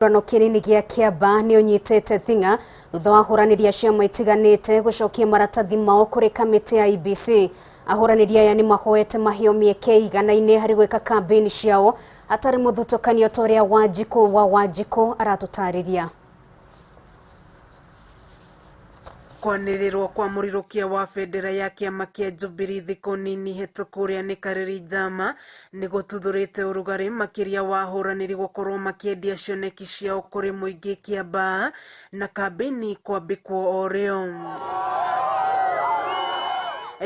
Gĩthurano kĩnini gĩa Kĩambaa nĩ ũnyitĩte thing'a thutha wa ahũranĩri a ciama itiganĩte gũcokia maratathi mao kũrĩ kamĩtĩ ya IEBC. Ahũranĩri aya nĩ mahoete maheo mĩeke ĩiganaine harĩ gwĩka kambĩini ciao hatarĩ mũthutũkanio ta ũrĩa Wanjikũ wa Wanjikũ aratũtarĩria. Kwanĩrĩrwo kwa mũrirũkia wa bendera ya kĩama kĩa Jubilee thikũ nini hetũku ũrĩa nĩ Karĩri Njama nĩ gũtuthũrĩte ũrugarĩ makĩria wa ahũranĩri gũkorwo makĩendia cioneki ciao kũrĩ mũingĩ Kĩambaa na kambĩini kwambĩkwo o rĩo.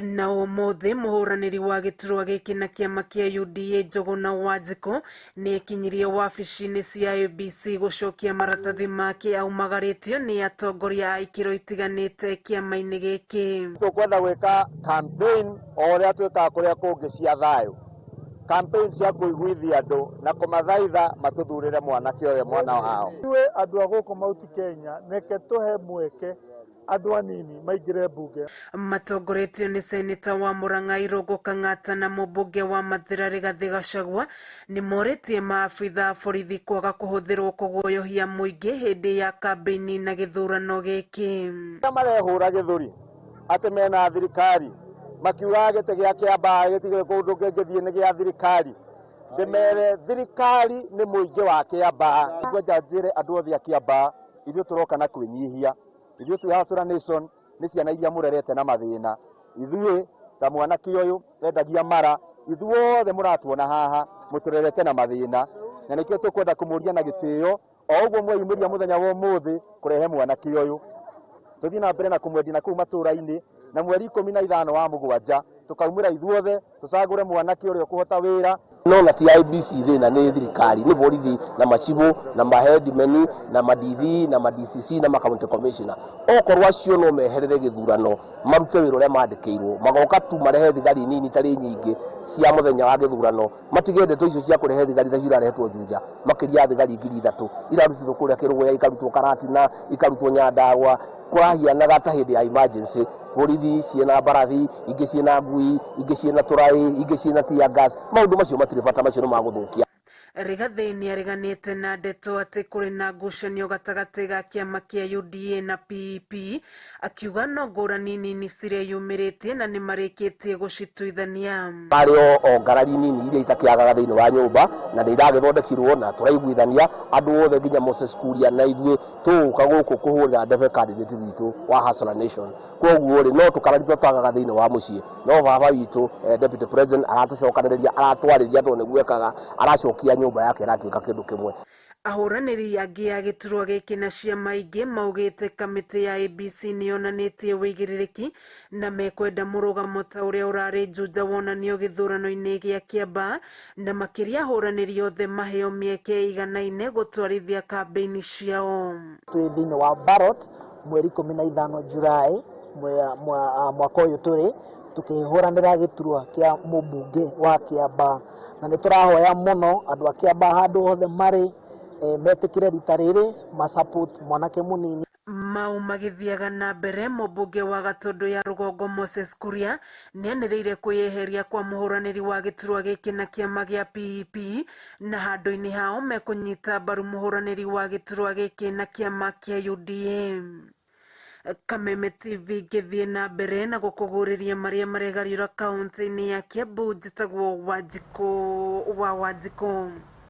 Na ũmũthĩ mũhũranĩri wa gĩturwa gĩkĩ na kĩama kĩa UDA Njũgũna Wanjikũ Nĩekinyirie wabici-inĩ cia IEBC gũcokia maratathi make aumagarĩtio nĩ atongoria a ikĩro itiganĩte kĩama-inĩ gĩkĩ. Tũkwenda gwĩka campaign o ũrĩa twĩkaga kũrĩa kũngĩ cia thayũ, campaign cia kũiguithia andũ na kũmathaitha matũthurĩre mwanake ũyũ mwana wao. Ithuĩ andũ a gũkũ Mount Kenya reke tũhe mweke andũ anini maingĩre mbunge. Matongoretio nĩ Seneta wa Murang'a Irũngũ Kang'ata na mũmbunge wa Mathĩra Rigathĩ Gachagua nĩmorĩtie maabitha a borithi kwaga kũhũthĩrwo kũguoyohia mũingĩ hĩndĩ ya kambĩini na gĩthurano gĩkĩ. Arĩa marehũra gĩthũri atĩ mena thirikari makiugaga gĩtĩ gĩa Kĩambaa gĩtirĩ kũndũ kĩngĩthiĩ nĩ gĩa thirikari, ndĩmere thirikari nĩ mũingĩ wa Kĩambaa. Ngwenda njĩre andũ othe a Kĩambaa ithuĩ tũroka na kwĩnyihia. Ithuĩ twĩ Hustler Nation nĩ ciana iria mũrerete na mathĩna. Ithuĩ ta mwanake ũyũ endagia mara, ithuothe mũratuona haha mũtũrerete na mathĩna, na nĩkĩo tũkwenda kũmũria na gĩtĩo o ũguo mweyumĩria mũthenya wa ũmũthĩ kũrehe mwanake ũyũ. Tũthiĩ na mbere na kũmwendia na kũu matũra-inĩ, na mweri 15 wa mũgwanja tũkaumĩra ithuothe tũcagũre mwanake ũrĩa ũkũhota wĩra. No na ti IEBC thĩna nĩ thirikari nĩ borithi na macibũ na mahedimeni na ma-DV na ma-DCC na ma-county commissioner. Okorwo acio no meherere gĩthurano marute wĩra ũrĩa mandĩkĩirwo magoka tu marehe thigari nini itarĩ nyingĩ cia mũthenya wa gĩthurano matige ndeto icio cia kũrehe thigari ta icio irarehetwo Juja makĩria ya thigari 3000 irarutĩtwo kũrĩa Kĩrũgũya ikarutwo Karatina ikarutwo Nyandarua kũrahianaga ta hĩndĩ ya emergency borithi ciĩna mbarathi ingĩ ciĩna ngui ingĩ ciĩna tũraĩ ingĩ ciĩna tear gas maũndũ macio matirĩ bata macio nĩ magũthũkia. Rigathĩ nĩareganĩte na ndeto atĩ kũrĩ na ngucanio gatagatĩ ga kĩama kĩa UDA na PEP, akiuga no ngũrani nini cireyumĩrĩtie na nĩmarĩkĩtie gũcituithania. Harĩ o ngarari nini iria itakĩagaga thĩinĩ wa nyũmba na nĩ iragĩthondekirwo na tũraiguithania andũ othe nginya Moses Kuria na ithuĩ tũgũka gũkũ kũhũrĩra ndebe candidate witũ wa Hustler Nation. Kwoguo rĩ no tũkarari twatwagaga thĩinĩ wa mũciĩ no baba witũ deputy president aratũcokanĩrĩria aratwarĩria tondũ nĩguo ekaga aracokia nyũmba yake ĩratuĩka kĩndũ kĩmwe. Ahũranĩri angĩ a gĩturwa gĩkĩ na ciama ingĩ maugĩte kamĩtĩ ya IEBC nĩyonanĩtie ũigĩrĩrĩki na mekwenda mũrũgamo ta ũrĩa ũrarĩ Juja wonanio gĩthurano-inĩ gĩa Kĩambaa na makĩria ahũranĩri othe maheo mĩeke ĩiganaine gũtwarithia kambĩini ciao. Twĩ thĩinĩ wa ballot mweri 15 July mwaka ũyũ tũrĩ, tũkĩhũranĩra gĩturwa kĩa mũmbunge wa Kĩambaa. Na nĩ tũrahoya mũno andũ a Kĩambaa handũ hothe marĩ metĩkĩre rita rĩrĩ ma support mwanake mũnini. Mau magĩthiaga na mbere, mũmbunge wa Gatũndũ ya Rũgongo Moses Kuria nĩanĩrĩire kwĩyeheria kwa mũhũranĩri wa gĩturwa gĩkĩ na kĩama gĩa PEP na handũ-inĩ hao mekũnyita mbaru mũhũranĩri wa gĩturwa gĩkĩ na kĩama kĩa UDA. Kameme TV ngĩthiĩ na mbere na gũkũgũrĩria marĩa maregariũra kaũntĩ-inĩ ya Kiambu njĩtagwo Wanjikũ wa Wanjikũ.